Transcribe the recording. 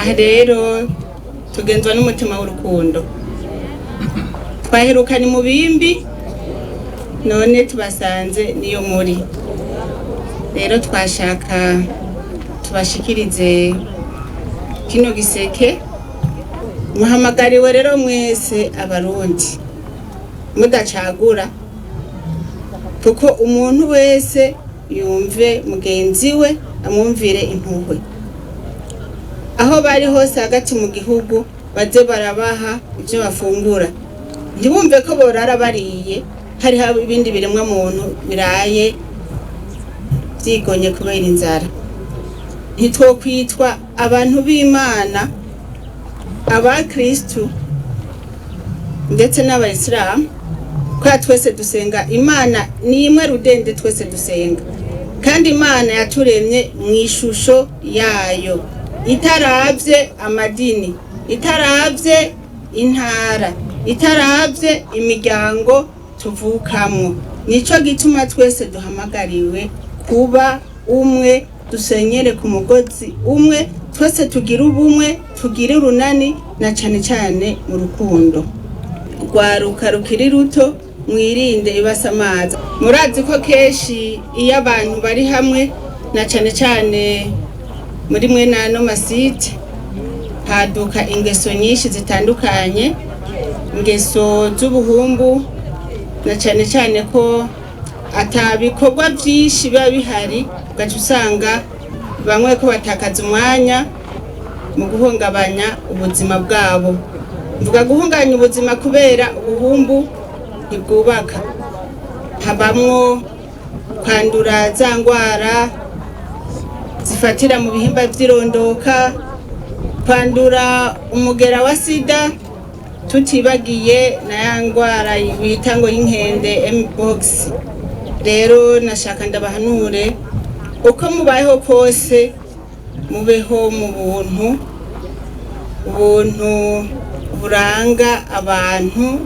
Aha rero tugenzwa n'umutima w'urukundo. Twaherukanye mu bimbi, none tubasanze niyo muri. Rero twashaka tubashikirize kino giseke. Muhamagariwe rero mwese Abarundi mudacagura, kuko umuntu wese yumve mugenzi we, amwumvire impuhwe. Aho bari hose hagati mu gihugu, baze barabaha ibyo bafungura, ntibumve ko borara bariye hariho ibindi biremwa muntu biraye vyigonye kubera inzara. Ntitwokwitwa abantu b'Imana, abakristu ndetse n'Abayisilamu, kubera twese dusenga Imana ni imwe rudende. Twese dusenga, kandi Imana yaturemye mu ishusho yayo, itaravye amadini, itaravye intara, itaravye imiryango tuvukamwo. Nico gituma twese duhamagariwe kuba umwe, dusenyere ku mugozi umwe, twese tugire ubumwe, tugire urunani, na cane cane mu rukundo. Rwaruka rukiri ruto, mwirinde ibasamaza. Murazi ko kenshi iyo abantu bari hamwe, na cane cane muri mwe nano masite, haduka ingeso nyinshi zitandukanye, ingeso z'ubuhumbu, na cane cane ko ata bikorwa vyinshi biba bihari, ugaca usanga bamwe ko batakaza umwanya mu guhungabanya ubuzima bwabo. Mvuga guhungabanya ubuzima kubera ubuhumbu ntibwubaka. Habamwo kwandura za ngwara zifatira mu bihimba vy'irondoka, kwandura umugera wa sida, tutibagiye na ya ngwara bita ngo y'inkende, mpox. Rero nashaka ndabahanure, uko mubayeho kose, mubeho mu buntu, ubuntu buranga abantu.